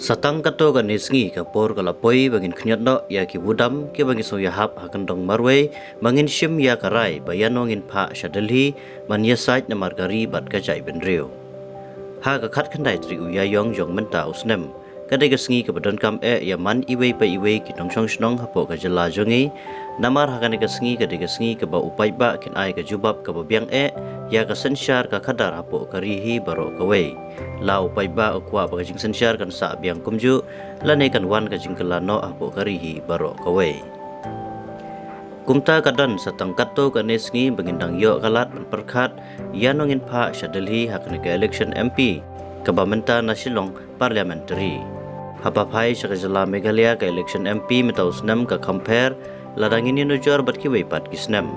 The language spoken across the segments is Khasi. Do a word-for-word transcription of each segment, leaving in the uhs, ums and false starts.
Sa tang katto katne sngi ka por ka la poi ba ngin khñiot noh ïa ki budam kiba ngi sngew ïahap ha kyndong marwei, ba ngin shim ïa ka rai ba ïano ngin phah sha Delhi ban ïasaid namar ka ri bad ka jaitbynriew. Ha ka khatkhyndai tarik u Ïaïong jong mynta u snem, ka dei ka sngi kaba donkam eh ïa man iwei pa iwei ki nongshong shnong hapoh ka jylla jong ngi. Namar ha kane ka sngi ka dei ka sngi kaba u paidbah kin ai ka jubab kaba biang eh ïa ka synshar ka khadar hapoh ka ri hi baroh kawei. La u paidbah u kwah ba ka jingsynshar kan sah biang kumjuh, lane kan wan ka jingkylla noh hapoh ka ri hi baroh kawei. Kumta ka don sa tang katto katne sngi ba ngin dang ïoh ka lad ban pyrkhat ïano ngin phah sha Delhi ha kane ka election M P kaba mynta na Shillong Parliamentary. Haba phai sha ka jylla Meghalaya, ka election M P mynta u snem ka compare, lada ngin ïanujor bad kiwei pat ki snem.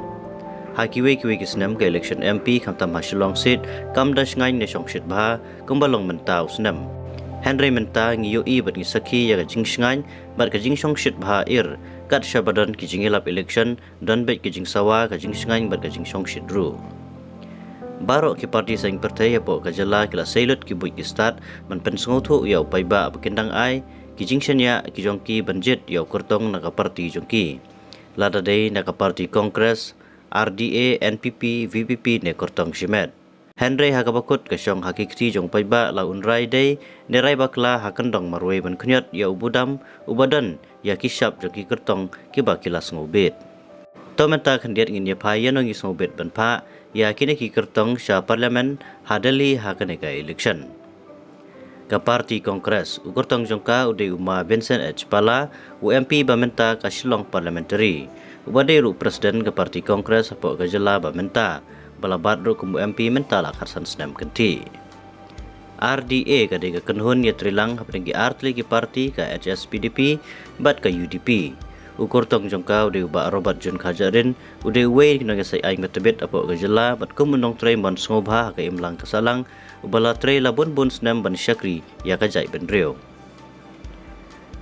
Ha kiwei kiwei ki snem ka election M P khamtam ha Shillong seat kam da shngaiñ ne shongshit bha kumba long mynta u snem. Hynrei mynta ngi ïohi bad ngi sakhi ïa ka jingshngaiñ bad ka jingshongshit bha, ir kat shaba don ki jingïalap election don beit ka jingsawa, ka jingshngaiñ bad ka jingshongshit ruh. Baroh ki party seng pyrthei hapoh ka jylla ki la sei lut ki buit ki stad ban pynsngewthuh ïa u paidbah ba kin dang ai ki jingshaniah ki jong ki ban jied ïa u kyrtong na ka party jong ki, lada dei na ka party Congress, R D A, N P P, V P P ne kyrtong shimet. Hynrei ha kaba kut ka shong ha ki kti jong u paidbah, la un rai dei ne rai bakla ha kyndong marwei ban khñiot ïa u budam uba don ïa ki shap jong ki kyrtong kiba ki la sngewbit. To mynta khyndiat ngin ïa phai ïano ngi sngewbit ban phah ïa kine ki kyrtong sha Parliament ha Delhi ha kane ka election. Ka party Congress, u kyrtong jong ka u dei u Ma Vincent H Pala, u M P ba mynta ka Shillong Parliamentary, uba dei ruh president ka party Congress hapoh ka jylla ba mynta, ba la bat ruh kum u M P mynta la khatsan snem kynthih. R D A ka dei ka kynhun ïatreilang hapdeng ki artylli ki party, ka H S P D P bad ka U D P. U kyrtong jong ka u dei u Bah Robert June Kharjahrin, u dei uwei na ki nongïasaid aiñ ba tbit hapoh ka jylla bad kum u nongtrei mon sngewbha ha ka imlang ka sahlang, uba la trei la bun bun snem ban shakri ïa ka jaitbynriew.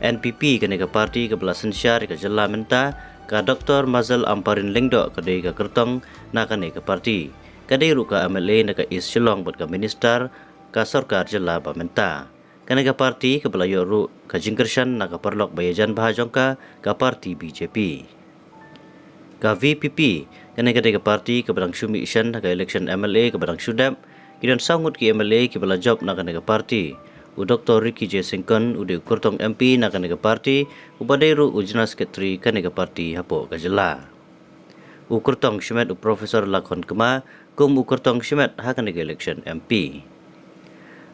N P P kane ka party kaba la synshar ïa ka jylla mynta, ka Doctor Mazel Ampareen Lyngdoh ka dei ka kyrtong na kane ka party. Ka dei ruh ka M L A na ka East Shillong bad ka minister ka sorkar jylla ba mynta. Kane ka party kaba la ïoh ruh ka jingkyrshan na ka paralok ba ïajan bha jong ka, ka party B J P. Ka V P P, kane ka dei ka party kaba dang shu mih shen ha ka election M L A kaba dang shu dep. Ki don saw ngut ki M L A kiba la jop na kane ka party. U Doctor Ricky J Syngkon u dei u kyrtong M P na kane ka party, uba dei ruh u General Secretary kane ka party hapoh ka jylla. U kyrtong shimet u Professor Lakhon Kma kum u kyrtong shimet ha kane ka election M P.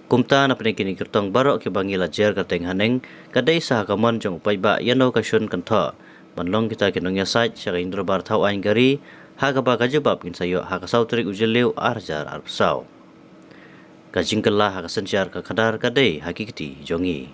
Kumta na pdeng kine ki kyrtong baroh kiba ngi la jer kyrteng haneng, ka dei sa ha ka mon jong u paidbah ïano ka shun kynthoh ban long kita ki nongïasaid sha ka jingdorbar thaw aiñ ka ri, ha kaba ka jubab ngin sa ïoh ha ka saw tarik u Jylliew ar hajar arphew saw. Ka jingkylla ha ka synshar ka khadar ka dei ha ki kti jong ngi.